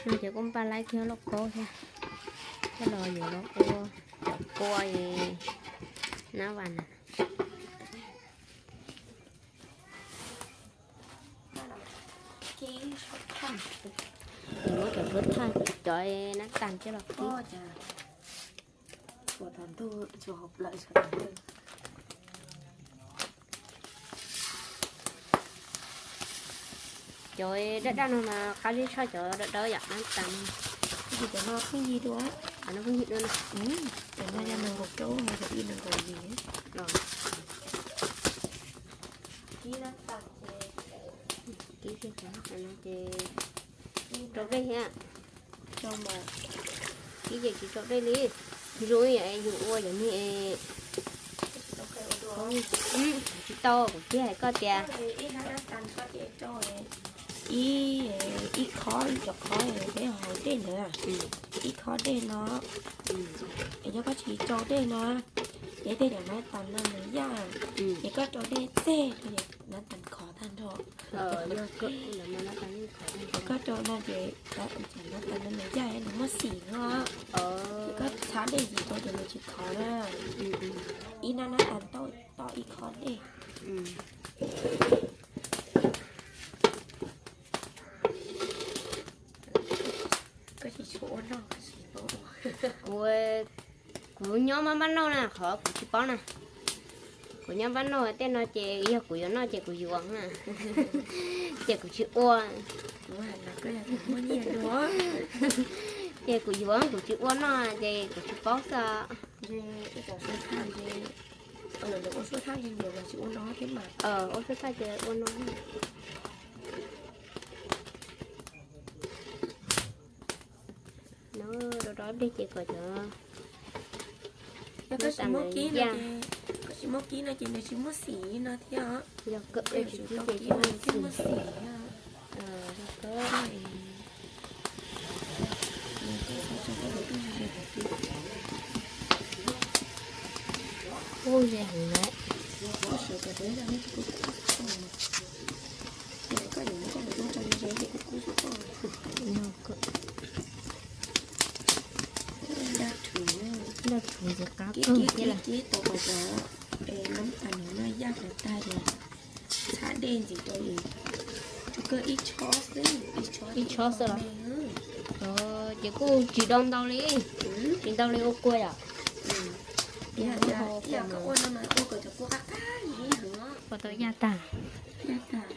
No ces kuj npaj laib kiag lauj kaub thiab, coj los yuav los ua cov kua nab vas na. Muab cov suab thaj, cov nab tas coj los kib. Cov dawb dawb no mas qab zib tshaj cov dawb dawb yom, nab tas no. Cov no pheej yig dua. Cov no pheej yig dua no. Cov no yog nees nkaum plaub, nees nkaum ib, nees nkaum yim. Kib, no ces rau dej thiab. Kib ces tsis rau dej li. Zoo yam yus ua yam ni, tsis tau, kuv thiaj hais koj tias ib, ib khob, cov khob peb haus dej ntawd, ib khob dej no, es yog koj tsis rau dej no, ces tej cov nab tas no nws yaj, ces koj rau dej txeg rau ces nab tas khov tag nrho. Ces koj rau no ces nab tas no nws yaj nws muaj xim no, ces koj txhab dej ntxiv rau ces nws tsis khov na. Ib nab nab tas tau ib khob dej. Kuv, kuv nyob npab npab noj na, qhov kuv tsis paub na. Kuv nyob npab noj tej no ces yog kuv yuav noj ces kuv yuav na, ces kuv tsis ua. Ces kuv yuav, kuv tsis ua noj ces kuv tsis paub xwb. Ua suab thaj ces ua no. No, rau rau ib pliag ces kom cov, yog koj tsis muab kib no ces nws tsis muaj xim no thiab. Yog koj tsis kib ces tsis muaj xim. Kub ze heev lawm. Daj rhuv ntxim qab kawg thiab lawm. Kib tau cov nab tas no yaj kom tag ces txhab dej ntxiv rau, ib tshob xwb, ib tshob xwb los? Ces kuj tsis dau ntau li, tsis ntau li ua kua yom. Ua tau yaj tag, yaj tag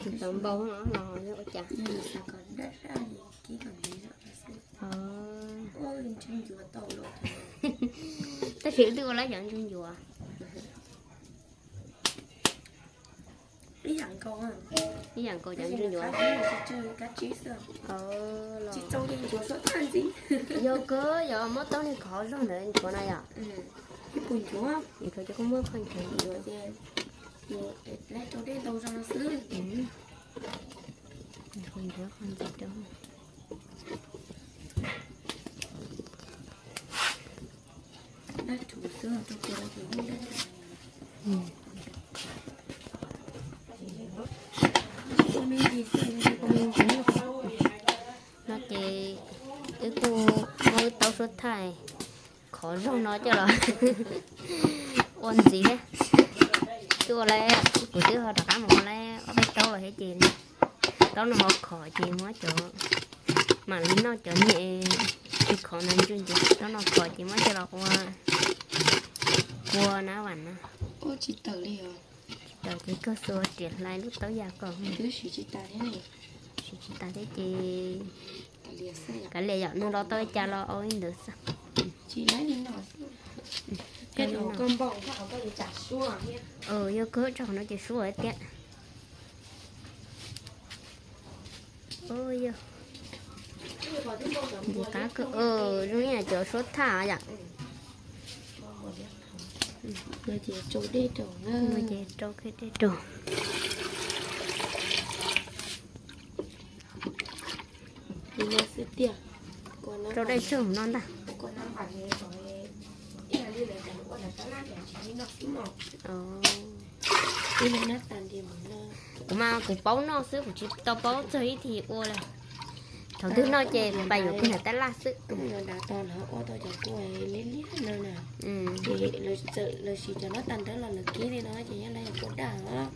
ces tau npau no los ua cas? Tab sis wb twb ua lab cov ntsuj ncuav. Ib yam nkaus cov ntsuj ncuav. Yog kawg, yog muab taub niag khov zog ntawd nchuav no yom. Nchuav ces kuj muab qhov nchuav, nchuav qhov ntxiv rau. No ces wb kuj muab wb taub suab thaj khov zog no coj los ua ntxiv thiab. Twb ua lawm, kuv twb ho rov qab mus ua lawm ob peb taub lawm thiab ces taub no ho khov ces muab cov, mam li noj cov niag tsis khov ntawd ntsuj ncuav, taub no khov ces muab coj los ua kua nab vas na. Tsis tawm li os. Tsis tawm ces koj xuas riam hlais lub taub yaj kom. Twb siv tsis tas thiab. Siv tsis tas thiab ces kav liam yom, nug los tau li cas los ua li ntawd xwb. Yog kawg tso no ces suab tiag. Ntxim qab kawg, zoo ib yam cov suab thaj yom. Ces rau dej rau. Rau dej tsuag no ntag. Kuv mas kuv paub noj xwb, kuv tsis tau paub txog ib txhia ua li. Thaum twg noj ces pais yuav kiag nram tab laj xwb. Dav tau lawv ua tau cov kua liab liab no na. Ces lawv siv cov nab tas nrab los lawv kib li no ces yog lawv yog kua daj os.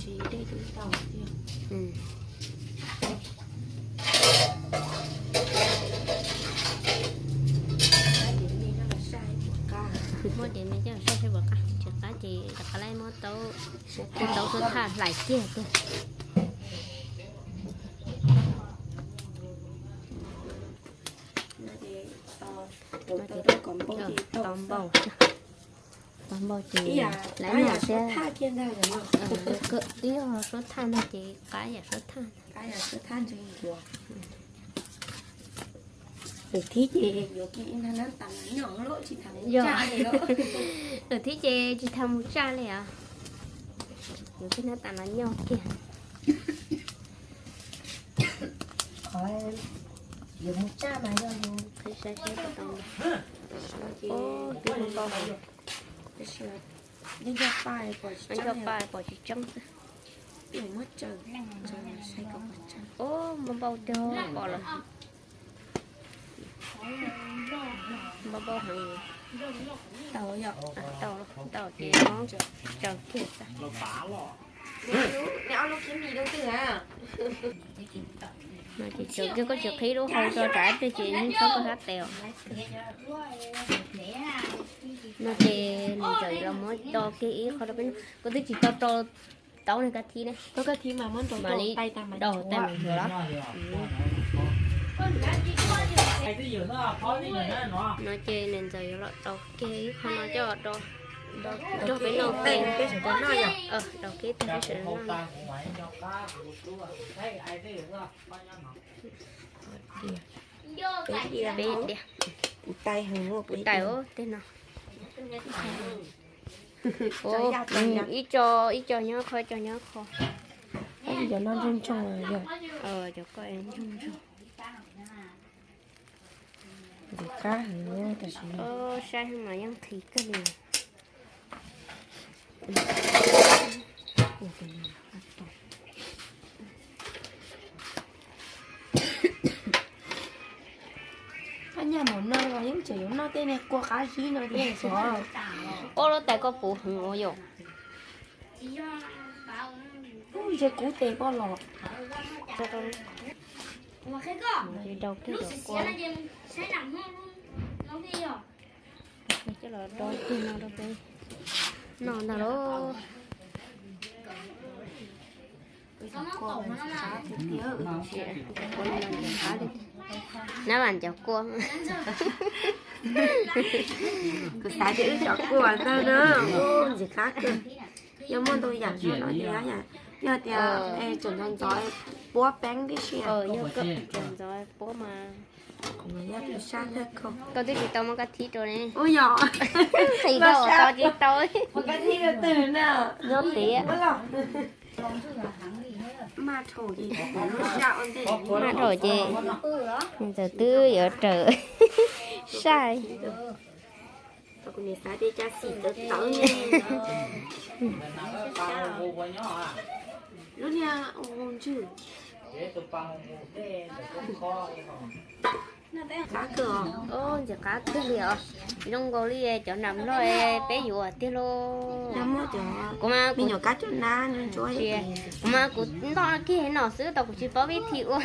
Tsis dej twb tau tiag. Muab diav me coj saib seb puas qab, tsis qab ces rov qab muab taub, taub suab thaj hlais kiag tiag. Tau npaum, tau npaum ces lawv nyuam siab. Twb yog suab thaj no ces qab yam suab thaj. Lwm thib ces yuav kiag ib nab tas los nyoj, lwm thib ces tsis tas mus tsaj li os. Yuav kiag nab tas los nyoj kiag. Qhov yuav mus tsaj mas yog mus qhib saib seb tau. Twb ntau heev. Ib co paj pom tsis tseeb xwb. Ub, npau npau tiag pom lawm. Npau npau heev. Tau, tau ces muab tsaws kiag xwb. No ces tsaws kiag, koj tsis qhib lub hau tso tsam ib pliag ces yeej txhob koj hab tes os. No ces nws txawm los muab do kiag ib qho rau peb, koj twb tsis tau rau taub niag kab thib ne. Mam li do tais mas ntsuav los. No ces nws txawm yuav los do kiag ib qho no coj do peb noj, do kiag tag peb sawv daws noj. Peb diav, kuv tais ub tej no. Ib co, ib co nyob qho, ib co nyob qho. Cov no ntsoog ntsoog. Cov ko ntsoog ntsoog. Ntxim qab heev tam sim no. Saib mas yeej nqhis kawg li. Koj nyaj mus no los yeej tseem yuav noj tej niag kua qab zib no thiab xyov. Ua lub tais koj puv heev ua yom. Ntshe kub tes koj los. Rau kiag cov kua. Coj los do kiag no rau peb noj ntag lauj. Nab vas cov kua. Kuv xav tias wb cov kua ntawd na, ntxim qab kawg. Yog muaj ntau yam no ces, yog tias tseem ntxov ntxov puab peeb tib si. Ntxov puab mas. Koj twb tsis tau muab kab thib rau ne. Ub yog, qhis rau tsis tau. Nyob tiag. Maj dhau ces nws txawm twb yuav raws saib. Lub niag ntswg. Qab kawg os. Ntxim qab kawg li os. Zoo nkaus li cov nam loj peb yuav tiag lauj. Kuv mas, kuv mas kuv ntoj kiag no xwb tau, kuv tsis paub vib thi ua.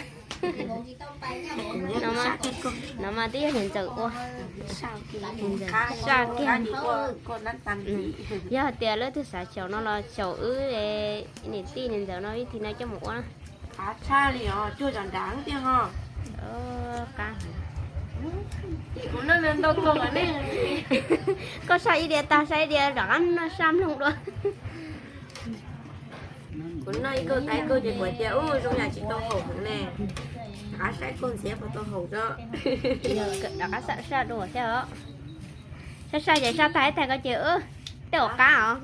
No mas twb yog niam ntxawm ua. Saj kiag. Yog hais tias leej twg xav xyaum no los xyaum wb niam tij niam ntxawm no vib thi no coj mus ua. Qab tshaj li os, cuaj cov nrad tiag ho. Qab. Kuv noj ntau kawg ne. Koj saj ib diav tag, saj ib diav rov qab noj saj mloog dua. Kuv noj ib kauj tag ib kauj ces kuv tias ub zoo yam tsis tau haum heev ne. Rov qab saj ib kauj ntxiv puas tau haum tso. Rov qab saj saj dua thiab os. Saj saj ces saj tag ib tag ko ces tej zaum qab os.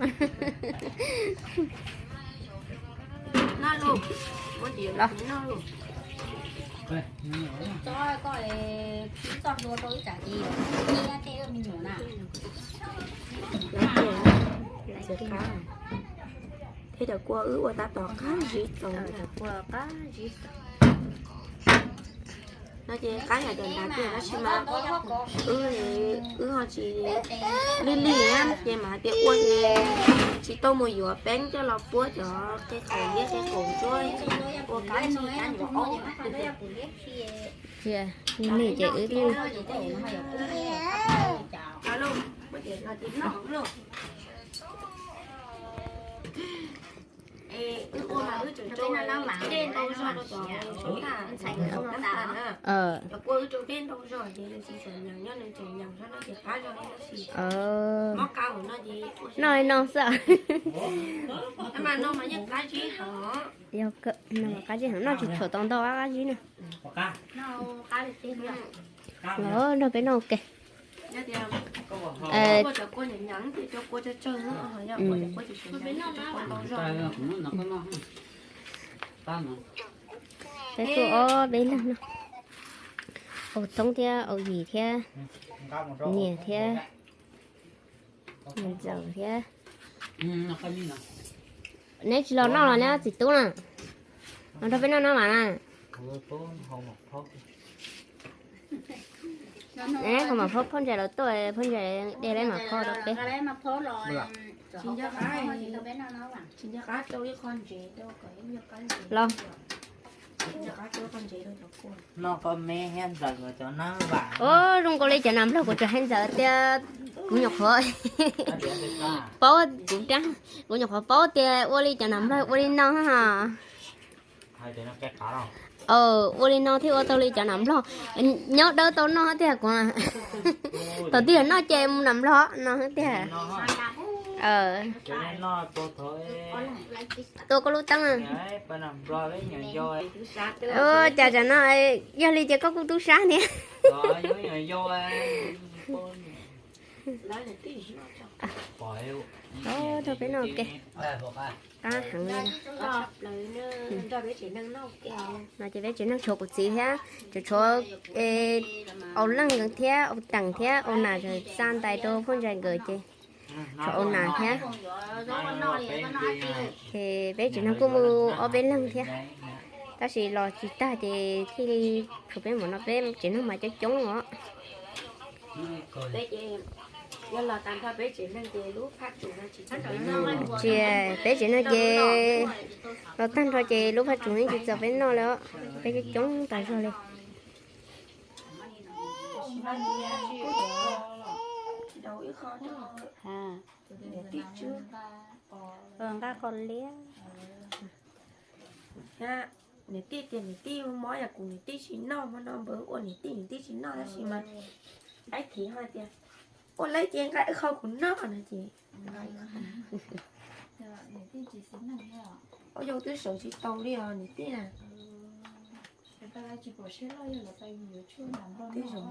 Cov kua wb ua tab tom qab zib txaus. No ces qab yam cov ntav tiag tab sis mas wb, wb ho tsis, lig lig ces mas tias ua ces tsis tau mus yuav peeb coj los puab cov qe qaum liab qe qaum ntsuab, ua qab zib qab nyuam qhuav. Lig lig ces wb Noj li no xwb. Yog, noj qab zib heev, noj tsis tshua tau ntau qab zib na. Los nrog peb noj ua ke. Peb tuaj ob peb leeg no, Au Toob thiab Au Yim thiab niam thiab niam ntxawm thiab. Neb tsis los noj los neb txiv tub na, los nrog peb noj no mas na. Neb ho mam phauj, phauj Ntsaim los tuaj, phauj Ntsaim de lawv mam phauj rau peb. Los. Noj koj me thiab Ntxawm cov nab vam. Zoo nkaus li cov nas nplog kuv tseem hais Ntxawm tias kuv nyuam qhuav paub, kuv, kuv nyuam qhuav paub tias ua li cov nas nplog ua li no. Ua li no thiaj ua tau li cov nas nplog. Nyob dawb tau noj tiag kuv. Thaum twg noj ces mus nas nplog no tiag. Tua koj lub teeb. Cas tsam no, yog li ces koj kuj tub sab niag. Rau peb noj ua ke. Qab heev li. No ces peb tsev neeg tshuav kuv txiv thiab, tshuav, tshuav Au Leej nkawd thiab Au Teem thiab Au Nas xa ntais rau phauj Ntsaim nkawd ces tshuav Au Nas thiab. Ces peb tsev neeg kuj mus ob peb leeg thiab, tab sis los tsis tag ces thiaj li tshuav peb npaum no, peb tsev neeg mas coob coob os. Tsis, peb tsev neeg ces los tag nrho ces lub phaj tsuv yeej tsis txaus peb noj li, peb coob coob tas zog li. Nqa qos liab. Niam tij tias niam tij mob yog kuv niam tij tsis noj, hmo no npawg ua niam tij niam tij tsis noj tab sis mas aib thiv ho tias ua lawv ces nqa ib qho kuv noj no ces. Ua yog twb sawv tsis tau li os niam tij na. Twb zoo,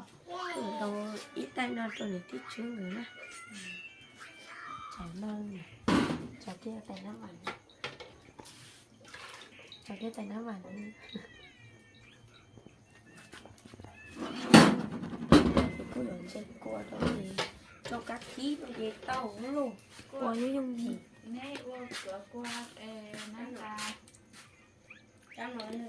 tau ib tais no rau niam tij Tswb nkawd na. Tso kiag tais nab vam, tso kiag tais nab vam no. Kuj yuav ntse kua rau, rau kab thib rau ces tau lauj, kua yooj yooj yim. Tau li no,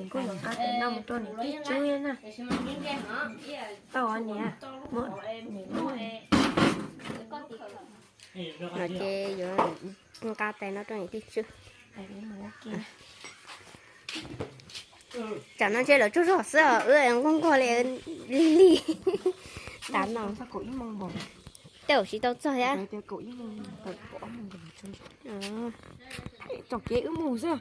kuj yuav nqa tais no mus rau niam tij Tswb na. Tau niam, muab niam lub. No ces yuav nqa tais no rau niam tij Tswb. Tsam no ntshe lawv tsaug zog xwb os, wb nquag nquag li, lig lig. Tav no tej zaum tsis tau txog thiab. Tsom kev wb mus xwb.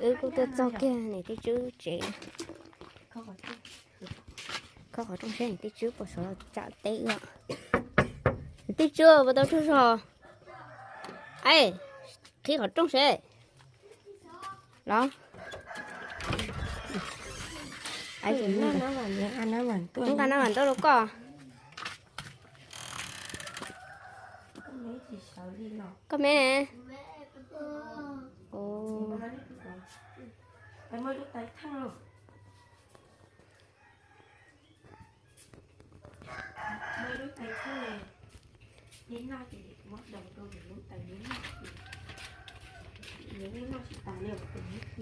Wb kuj tuaj txog kiag niam tij Tswb tsev. Khob qhov rooj seb niam tij Tswb puas sawv los tsam teb wb. Niam tij Tswb puas tau tsaug zog? Qhib qhov rooj seb. Los. Nqa nab vam tuaj rau koj. Koj me ne.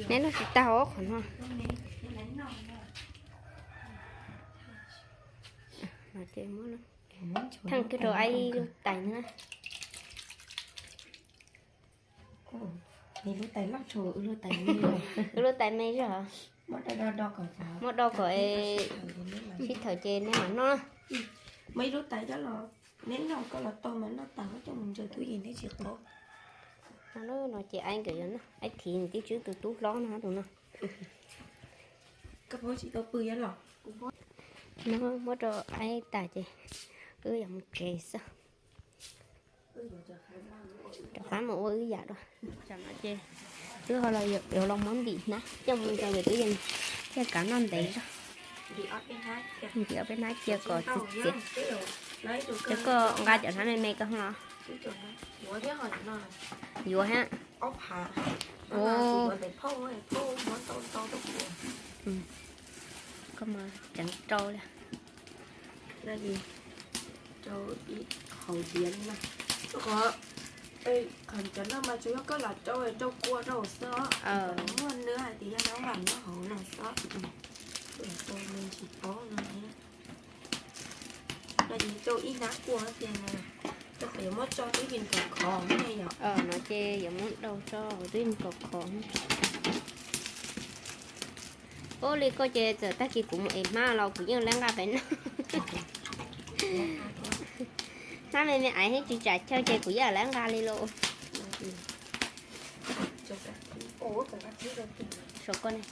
Neb noj tsis tag os qhov no. Thaij kiag rau aib lub tais na. Wb lub tais me zog. Muab do kom sib thawm ces neb mam noj. Neb noj koj los tau mas noj tas coj mus ntsaws tub yees thiab tsis qab. No ces aib nkawd yuav noj, aib thiv nws tib tswb tus tub hlob no tus no. No muab rau aib tas ces wb yuav mus tsev xwb. Rov qab mus ua wb yam dua. Tam no ces wb ho los yuav los muab ntim hnab coj mus rau nkawd twb yeej thiaj kav noj ntev zog. Ntim ob peb hnab cia kom txias txias. Ces koj nqa cov hnab me me koj los. Yuav thiab. Koj mas ceev rau li. Rau ib hauv diav li no. Rau qhov cov no mas tsuas yog koj lam rau, rau kua rau xwb os. Muaj nws hais tias yog nab vam nyob hauv no xwb. Koj lam rau me ntsis paub no thiab. No ces rau ib hnab kua tiag na. Rau qhov yuav muab tso tub yees kom khov ne yom. No ces yuav muab rau tso tub yees kom khov. Ua li koj ces txawm tag kis kuv mus ev hmab los kuv yeej lawv nqa pem no. Hnab me me aiv thiab tsis tsam chaw ces kuv yeej lawv nqa li lauj. Saum koj ne.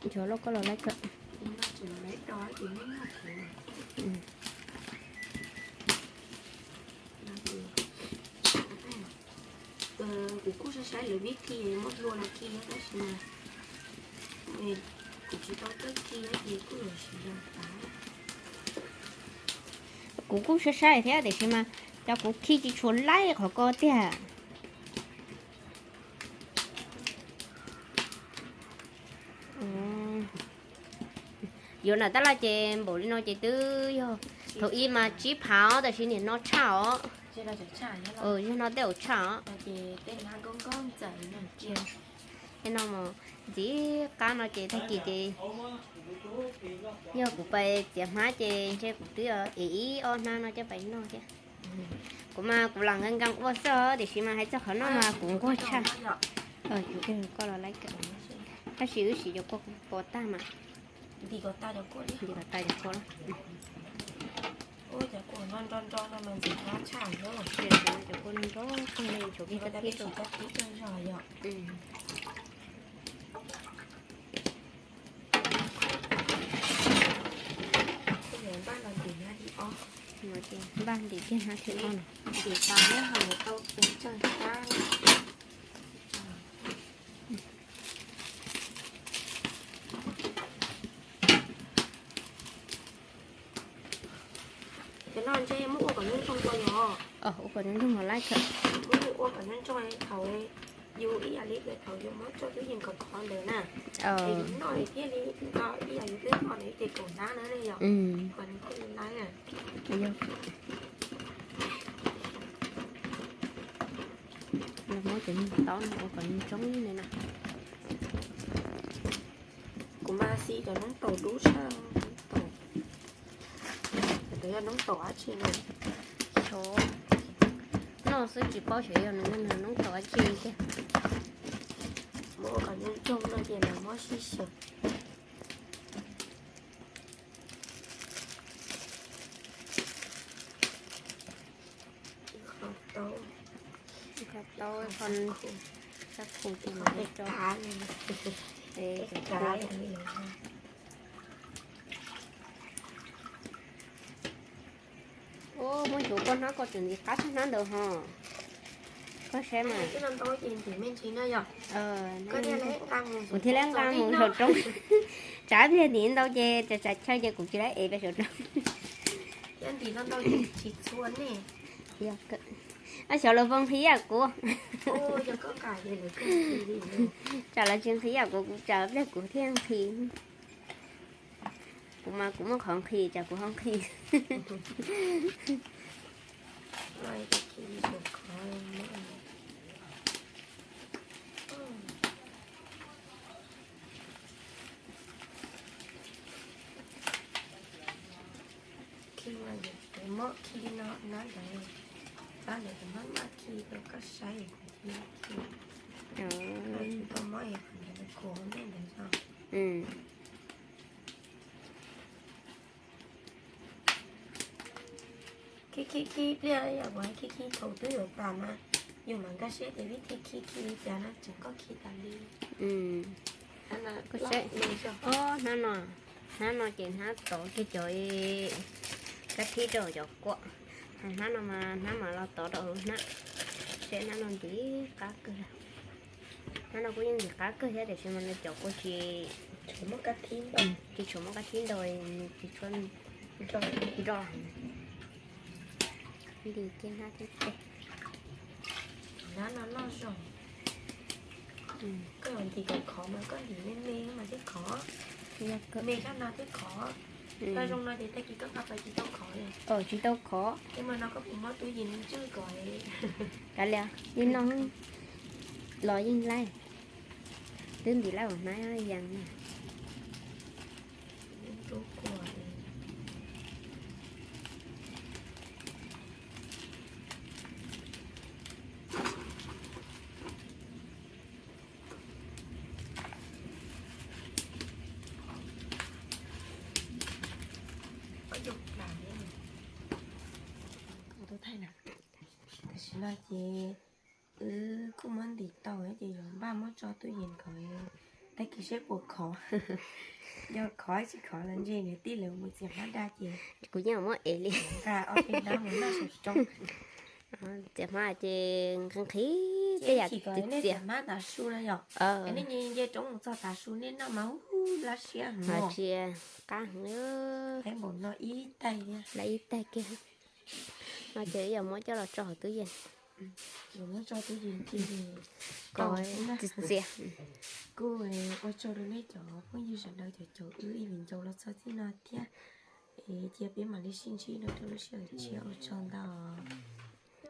Nchuav lauj koj los laib kawm. Kuv kuj saib saib lawv vib khi muab hlua los khi tab sis mas kuv tsis tau txawj khi ces kuj yuav tsis yog tas. Kuv kuj saib saib thiab tiam sis mas cov kuv khi tsis tshua laib qhov ko tiag. Yuav nam tab laj ces npaum li no ces twb yog thaum ub mas tsib phav os, tab sis nim no tshaj os. Yog no tej zaum tshaj os. Tej no mas ntxim qab no ces tag kis ces yog kuv pais txiav hmab ces ntshe kuv twb ev ib ob hnab no coj pais noj thiab. Kuv mas kuv lam nkees nkees ua xwb tiam sis mas hais txog qhov noj mas kuv nquag tshaj. Koj los laib kawm, tab sis wb siv cov kua kuv pov tag mas. Ntim kom tas cov kua. Cov kua nrov nrov kawg li, tshuav kiag kab thib rau. Npaj ntim kiag hnab thib ob no. Cov no ntshe muab ua kom nyob ntsoog ko yog. Ua kom nyob ntsoog los laib kawm. Muab ua kom nyob ntsoog thaum yus ib yam li thaum yus muab tso tub yees kom khov ntawd na. Es yus noj thiaj li nto ib yam yus twb noj nws ces kaum hnab na yom. Kom nws thiaj li laib na. Muab cov niag taub no ua kom ntsoog li na. Kuv mas siv cov noob taum dub tshaj. Cov yog noob taum dab tsi no? Xyov, noj xwb tsis paub xyov yog nws noob taum dab tsi tiag. Muab ua kom ntsoog no ces mam muab sib xyaw. Qhov taub, qhov taub, qhov sab khu ces mam rau. Ua muab nchuav koj hnab koj tseem ntim qab tshaj hnab ntawd ho. Koj saib mas. Kuv thiaj li nqa mus saum roob. Tsam pliag ntim ntau ces tsam chaw ces kuv tsis laib ev pem saum roob. Yog, Ab, xyov lawv puas nqhis yam kuv. Tsam lawv tsis nqhis yam kuv, kuv tsam pliag kuv thiaj nqhis. Kuv mas kuv muaj qhov nqhis, tsam kuv ho nqhis. Khi mas yuav muab khi li no na, ntawd tab ntawd kuv maj maj khi rau koj saib, kuv khi, kuv tsis tau mob es kuv ntawd kuv ntej ntawd no. Khi khi khi pliag yom, kuv khi khi thaum twb yuav tas na, yus mam nkag siab tias vib thi khi khi li cas no tseem koj khi tas li. Hnab no, hnab no ces hnab tov kiag cov kab thib rau cov kuam. Hnab no mas hnab mam los tov rau hauv hnab. Seb hnab no ntim qab kawg. Hnab no kuj yeej ntim qab kawg thiab tiam sis mas nws cov kuj tsis, tsis tshuav muaj kab thib ntau, tsis tshuav nrog. Ntim kiag hnab thib peb. Hnab no loj zog. Koj yuav ntim kom khov mas koj ntim me me mas thiaj khov. Me zaj no thiaj khov. Tau zoo no ces tag kis koj nqa pais tsis tau khov li. Tsis tau khov. Tej mas no koj puas muab tub yees ntswj kom kav liam li no los yeej laij. Twb ntim laij ua hnab yees na. Tam sim no ces wb kuj muab ntim tau ces yuav npaj muab tso tub yees kom tag kis seb puas khov. Yog khov tsis khov los ntshe niam tij lawv mus txias hmab daj ces kuv yeej muab ev li. Nqa ob peb hnab mus noj saum roob. Txias hmab ces nqhis nqhis tej yam txias hmab tav su no yom. Nej nce roob mus txog tav su nej noj mas hu lab siab heev. Tsis qab heev. Lab ib taig kiag. No ces wb yuav muab coj los tso hauv tub yees. Yuav muab tso tub yees kom txias txias. Kuj ua tsaug rau nej cov phooj ywg sawv daws cov caum wb ib viv ncaus los txog txij no thiab. Es cia peb mam li sib ntsib dua rau lub sij hawm tshiab, ua tsaug ntau.